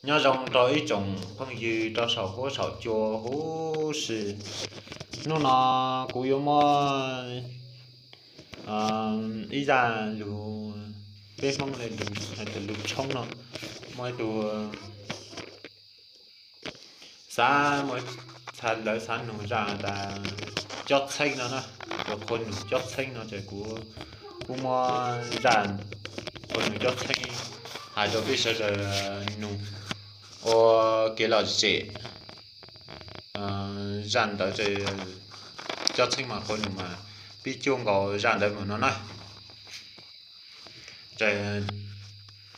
Nyob zoo rau ib tsoom phooj ywg rau saum huab saum cua huv si. Hnub no kuv yuav muaj ib zaj lus, peb Hmoob le lus hais tias lus tshoob no, muaj ib tug xav, muaj, lawv xav nug zaj tas cob txheeb no na, tus qhua nug cob txheeb no ces kuv kuj muaj zaj qhua nug cob txheeb hais rau peb sawv daws nug ua kev lom zem. Zaj ntawd, cob txheeb mas qhua nug mas pib cuab nkaus zaj ntawd mus no na.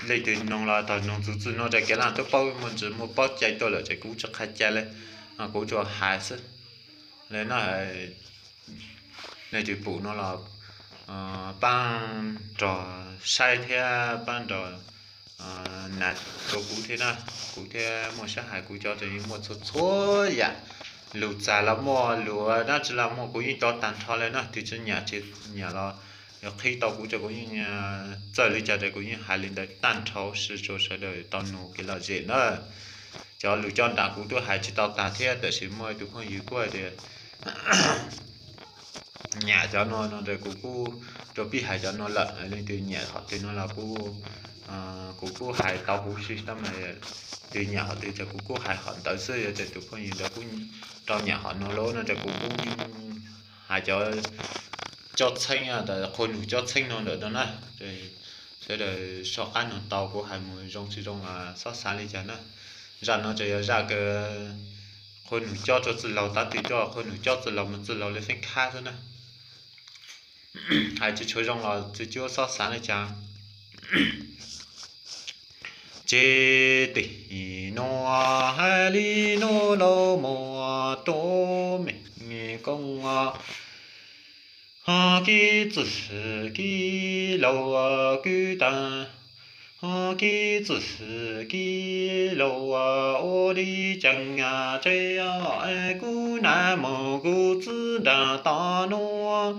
Leej twg nug los tog nug txuv txwj no ces kev laj twb paub muaj ntsis muaj pob cai tuaj lawm ces kuv tsis qha cai li, kuv tsuas hais xwb li no. Leej twg pum no los pab nrog saib thiab pab nrog nas rau kuv thiab na. Kuv thiab muaj sab hais kuv cov ces yeej muaj txhua txhua yam, lus txag los muaj, lus dab tsi los muaj, kuv yeej tso tag nrho li na. Twg tsis nyiam, tsis nyiam los yog qhib tau kuv ces kuv yeej, txawj li cas ces kuv yeej hais li ntawd tag nrho, sib tsuas sawv daws tau nug kev lom zem na. Cov lus coj nram kuv twb hais tsis tau tag thiab, tab sis muaj tus phooj ywg kuj hais tias nyiam cov no no ces kuv kuj rau pib hais cov no lawm. Leej twg nyiam qhov twg no los kuv kuj hais tau huv si tab mas, twg nyiam qhov twg ces kuv kuj hais qhov ntawd xwb. Yog tias tus phooj ywg ntawd kuj rau nyiam qhov no lawm no ces kuv kuj hais cov cob txheeb, qhua nug cob txheeb no ntawm no na. Sawv daws soj qab nug tau, kuv hais mus zoo tsis zoo los xob xav li cas na. Zaj no ces yog zaj kawg, qhua nug cob rau txwj laug, tab twg coj qhua nug cob txwj laug mas txwj laug li feeb khab xwb na. Hais tsis tshua zoo los txwj cuab xob xav li cas. Ces tim nuav hais li nuav los mas rov me koob, ho kib txwm kib laug kwv tag, ho kib txwm kib laug ua li cas, ces kuv nag mus kuv txwv nraag tod nuav,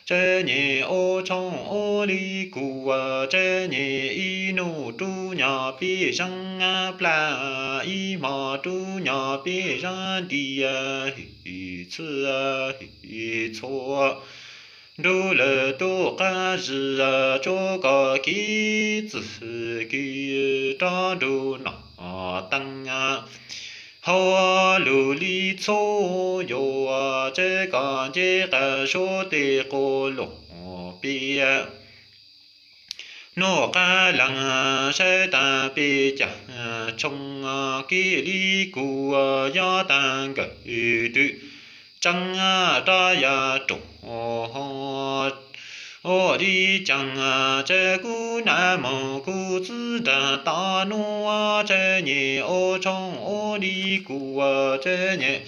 ces nyem ua tshoob ua li kuv, ces nyem ib nub rub nyuag peb zeeg plag, ib hmo rub nyuag peb zeeg nti, hib txhij hib txhua, nrug lawm tub qab zig, tsuav kom kib txwm kib rov nrug nom teeb. Hauv lug li txhua yus, ces koj nce qab suav tej quav luam piam, nub qab leeg saib tag peb caag tshoob, kib li kuv yog tag nkawm twg, tseeb rov yav ruam ua li cas, ces kuv nag mus kuv txwv nraag tod nuav, ces nyem ua tshoob ua li kuv, ces nyem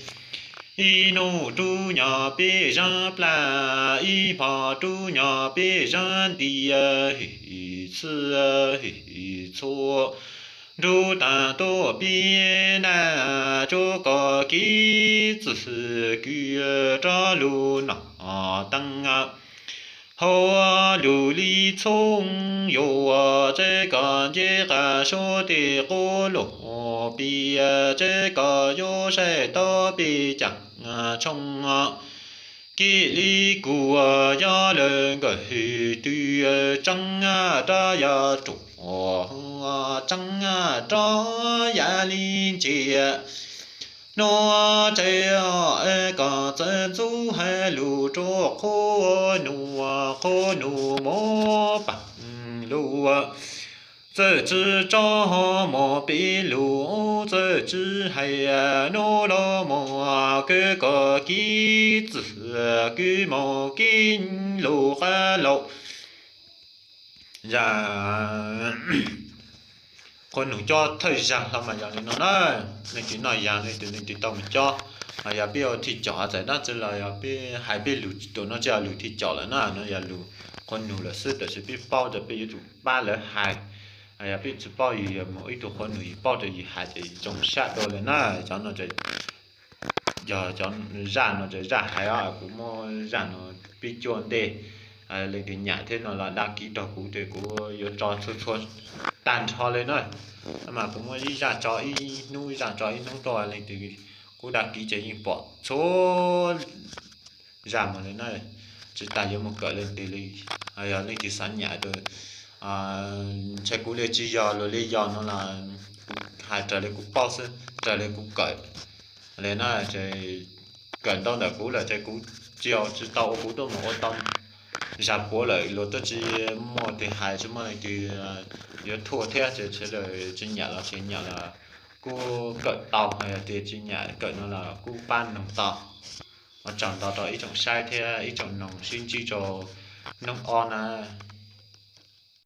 ib nub rub nyuag peb zeeg plag, ib hmo rub nyuag peb zeeg nti, hib txhij hib txhua, nrug tag tuab peb nag, tsuav kom kib txwm kib rov lug nom teeb. Hauv lug li txhua yus, ces koj nce qab suav tej quav luam piam, ces koj yuav saib tau peb caag tshoob, kib li kuv yog lawm nkawm twg, tseeb rov yav ruam, tseeb rov yav li ntsia. Nuav ces koj txawm ntxub hais lug rua qhua nug, qhua nug muab paab lug, txawm tsi tso muab peb lug, txawm tsi hais, nuav los mas koj kib txwm kib moog kib lug qab laug. Zaj qhua nug cob thawj zaag hlo mas yog li no na. Leej twg noj yaag, leej twg, leej twg tau mus cob, mas yog peb ua thij caum txais dab tsi los yog peb hais peb lug rua no tsi yog lug thij caum lawm na, no yog lug qhua nug lawm xwb, tab sis peb paub tas peb yuav tsum pab lawv hais. Yog peb tsi paub, yog moog ib tug qhua nug yus paub tas yus hais ces zoo sab dua li na. Cov no yog cov zaj no ces zaj hais, kuv muab zaj no pib cuag ntej. leej twg nyam thiab no los dag kiv rau kuv ces kuv yuav tso txhua txhua tag nrho li na. Mas kuv muab ib zaj tso ib hnub, ib zaj tso ib hnub tuaj, leej twg kuv dag kiv ces yeej pom txhua zaj mus li na. Tsis tas yuav mus kawm leej twg li. Yog leej twg xav nyam tus, ntshe kuv li tsis yog luag li yog no los kuv hais raws li kuv paub xwb, raws li kuv kawm li na. Ces kawm ntau ntawm kuv lawm ces kuv tsis, tsis tau ua, kuv tuaj mus ua tau zaj puav lawm, luag twb tsis muaj twg hais, tsis muaj leej twg yuav thuam thiab ces sawv daws tsis nyam los tsis nyam los kuj kawm tau, hos yog tias tsis nyam kawm no los kuj pab noog tau. Ua tsaug ntau rau ib tsoom saib thiab ib tsoom noog, sib ntsib rau hnub ob na.